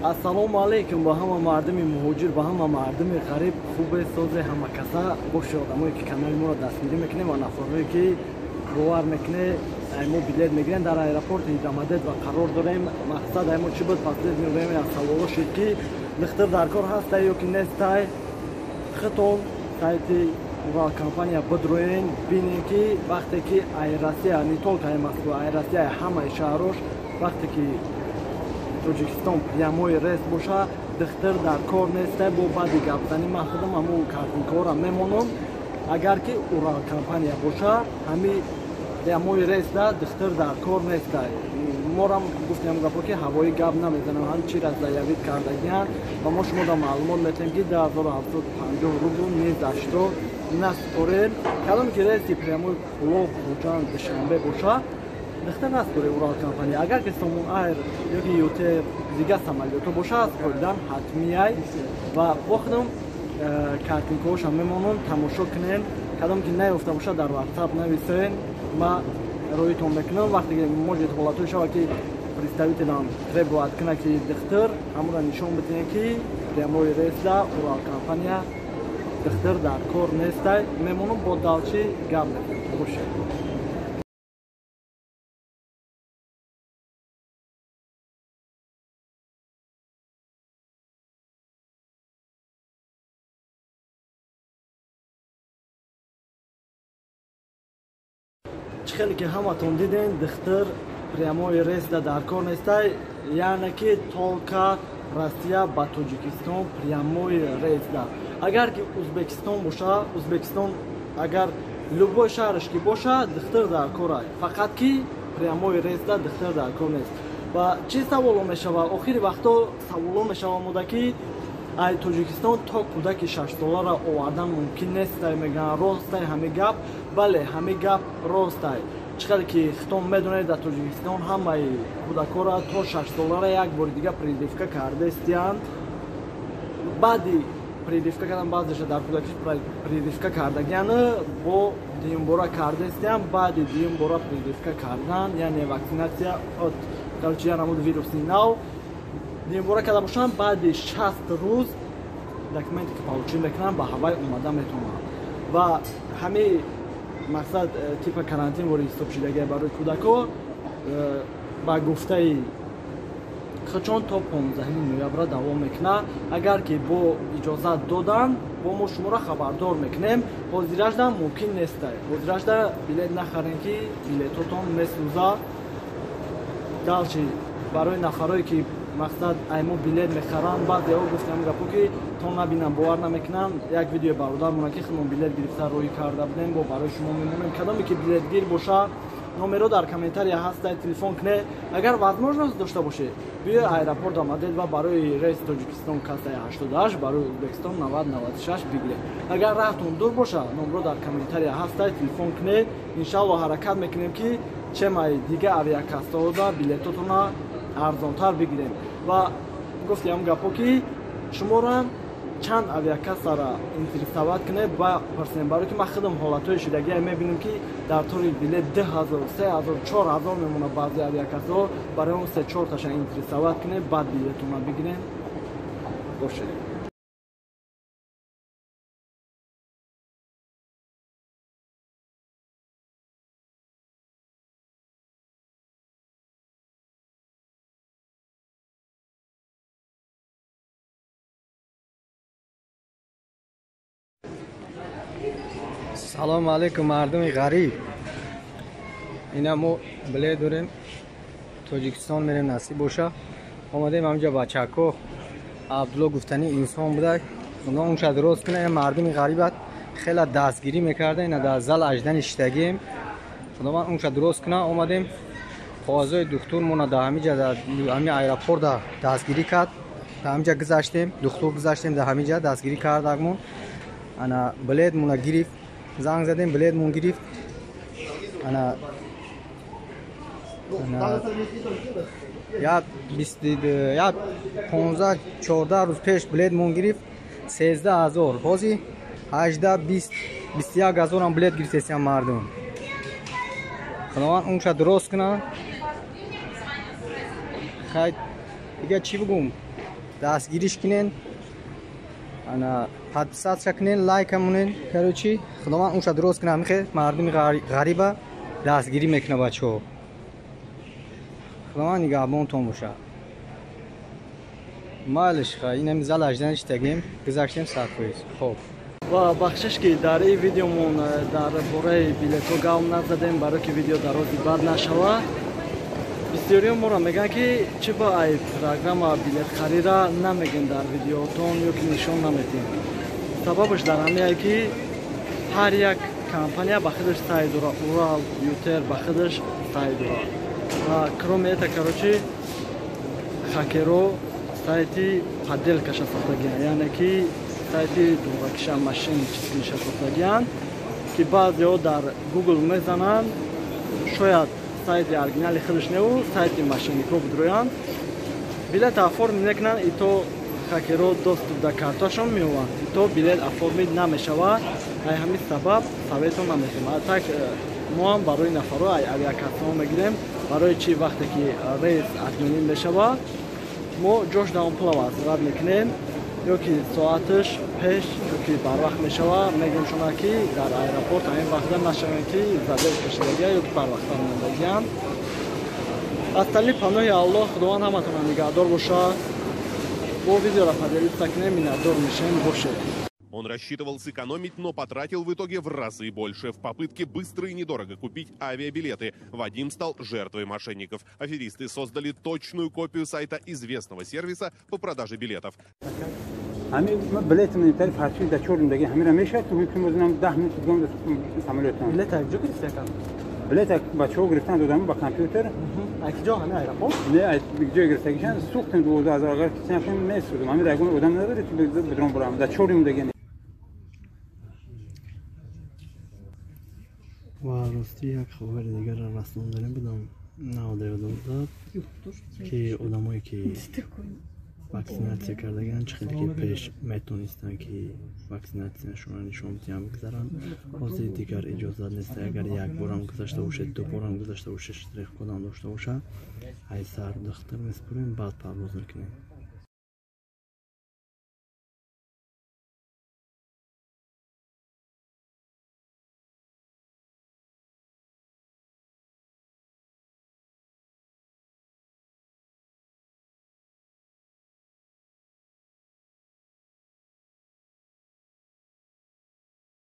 Ассалому алайкум ба ҳама мардуми муҳоҷир, ба ҳама мардуми ғариб, хубе созе ҳама каса боши одамое ки канали моро дастгирӣ мекунем ва нафарое ки бовар мекуне мо билет мегирем. Дар аэропорти Домодедово қарор дорем. Мақсад мо чӣ буд? Последний время саволо шуд ки духтур дар кор ҳастай ё ки нестай. Хитон сайти Урал компания бидроен, бинем ки вақте ки ай Россия, не только ай Москва, ай Россия ҳамаи шаҳрош вақте ки Тоҷикистон прямой рейс боша, духтур дар кор нестай. Бо баъди гапзанӣ ман худам ҳамун картинкаҳоро мемонам. Агар ки Урал компания боша, ҳами прямой рейсда духтур дар кор нестай. Морам гуфтем гапо ки ҳавои гап намезанам, ҳам чира заявид кардагиян ва мо шуморо маълумот метиҳем ки 2750 рубл ни за что насупорем. Кадоме ки рейси прямой Кӯлоб, Хуҷанд, Душанбе боша, духтар насупорем Урал компания. Агар ки Сомон Айр ё ки ЮТ дигар самолётҳо боша, супоридан ҳатмияй. Ва бо худам картинкаҳошам мемонам, тамошо кунем. Кадом ки наёфта боша, дар WhatsApp нависен, ма роитон мекунам. Вақте ки может ҳолатҳое шавад ки представителам требовать кунад ки духтур, ҳамонро нишон бидиҳем ки прямой рейсда Урал компания духтур дар кор нестай. Мемонам, бо далчи гап мекунем. Бошед. Чӣ хеле ки ҳаматон диден, духтур прямой рейсда дар кор нестай, яъне ки только Россия ба Тоҷикистон прямой рейсда. Агар ки Узбекистон боша, Узбекистон агар любой шаҳраш ки боша, духтур дар кор ай, фақат ки прямой рейсда духтур дар кор нест. Ва чӣ саволо мешава? Охири вақто саволо мешава мода ки ай Тоҷикистон то кӯдаки шашсоларо овардан мумкин нестай, мегӯянд. Ростай ҳами гап? Бале, ҳами гап ростай. Чӣ қадр ки хитон медонед, дар Тоҷикистон ҳамаи кӯдакҳоро то шашсолара як бори дига прививка кардаистиянд. Баъди прививка кардан баъзеша дар кӯдакиш прививка кардагиян, бо дуюмбора кардаистиянд. Баъди дуюмбора прививка кардан, яъне вакцинация от, короче, я намуд вируси нав дуюмбора карда бошанд, баъди 60 рӯз документе ки получӣ мекунанд, ба ҳавай омада метавонанд. Ва ҳамаи мақсад типа карантин вори ҳисоб шудагия барои кӯдакҳо. Ба гуфтаи худшон то 15 ноябра давом мекунад. Агар ки бо иҷозат доданд, бо мо шуморо хабардор мекунем. Ҳозиражда мумкин нестай, ҳозиражда билет нахарем ки билетотон месӯза. Далчи барои нафарое ки мақсад ай мо билет мехаранд, баъзеҳо гуфтам гапо ки то набинам бовар намекунам. Як видео бародармона ки худмон билет гирифта роҳӣ карда будем, бо барои шумо мемонем. Кадоме ки билетгир боша, номеро дар комментария ҳастай, телефон куне. Агар возможност дошта бошед, биё аэропорт Домодедово, барои рейс Тоҷикистон кассаи 88, барои Узбекистон 90 96 бигиред. Агар раҳтон дур боша, номеро дар комментария ҳастай, телефон куне. Иншалло ҳаракат мекунем ки чемай дига авиакассаода билетотона арзонтар бигирем. Ва гуфтиам гапо ки шуморо чанд авиакассара интересовать кунед ва пурсем, барое ки ман худам ҳолатҳои шудагия мебинем ки дар тори билет 2000, 3000, 4000 мемонад баъзе авиакассаҳо. Барои он се чорташа интересовать кунед, баъд билетона бигирем. Бошед. Салому алейкум, мардуми ғариб. Ина мо билет дорем, Тоҷикистон мерем, насиб боша. Омадем ҳамҷа, бачако Абдулло гуфтани инсон буда, худо онша дуруст куна. Мардуми ғарибат хела дастгирӣ мекарда. Ина дар зал ажда нишитагием, худованд онша дуруст куна. Омадем, қоғазои духтурмона дар ҳамиҷа, дар ҳами аэропорт дастгирӣ кард. Дар ҳамиҷа гузаштем, духтур гузаштем, дар ҳамиҷа дастгирӣ кардагмон. Ана билетмона гирифт, занг задем, билетмон гирифт. Ана як як 15-14 рӯз пеш билетмон гирифт 13 000, ҳозир 18, 20, 21 ҳазорам билет гирифтесиям мардум. Худованд онша дуруст кунад. Хай, дига чӣ бигӯм? Дастгириш кунен. Ана подписаться кунен, лайк монен. Короче, Худованд умша дуруст кунад, михе мардуми ғариба дастгирӣ мекунад бачаҳо. Худованд нигаҳбонтон бошад. Майлиш ха, инами зал аждан иштагем, гузаштем 100%. Хоб. Ва бахшиш ки дар ин видеомон дар бораи билетҳо гап назадем, барои ки видео дарози бад нашавад. Бисёриҳо моро мегӯянд ки чӣ ба ай программа билетхарира намегӯем дар видеотон ё ки нишон наметем. Сабабаш дар ҳамее ки ҳар як компания ба худаш сайт дорад, Урал, Ютер ба худаш сайт дорад. Ва кроме это, короче, хакеро сайти подделкаша сохтагиянд, яъне ки сайти дуракиша мошенническиша сохтагиянд, ки баъзеҳо дар Google мезананд, шояд сайти оригинали худаш неву сайти мошеннико бидроянд, билет оформить мекунанд, и то хакеро доступ да карташон меованд, и то билет оформить намешавад. Ай ҳамин сабаб советон наметем. А так мо ҳам барои нафаро ай авиакассаҳо мегирем, барои чи вақте ки рейс отменить мешавад, мо ҷош даон пула возврат мекунем, ё ки соаташ пеш ё ки барвақт мешавад, мегӯем шумо ки дар аэропорт ҳамин вақта нашавем ки задержка шудагия ё ки барвақттар мондагиянд. Аз тали паноҳи Аллоҳ Худованд ҳаматонро нигаҳдор бошад. Бо видеоро поделиться кунем, миннатдор мешем. Бошед. Он рассчитывал сэкономить, но потратил в итоге в разы больше. В попытке быстро и недорого купить авиабилеты Вадим стал жертвой мошенников. Аферисты создали точную копию сайта известного сервиса по продаже билетов. Билет бачаҳо гирифтан додам ба компютер. Аз киҷо ҳамин аэропорт? Не, аз ҷое гирифтагишан сӯхтем 12,000 агар ки сенхем месӯзем. Ҳамин ягон одам надоред ки бидрон бурам. Да чорим деге. Ва рости як хабари дигарро расонданӣ будам, навода ёдам дод, ки одамое ки ваксинатсия кардагианд, чӣ хеле ки пеш метонистанд ки ваксинатсияшонро нишон бидиҳанд бигзаранд, ҳозир дигар иҷозат нест. Агар як борам гузашта бошед, ду борам гузашта бошед, штрих-кодам дошта бошад, ай сар духтар меспурем, баъд парвоз мекунем.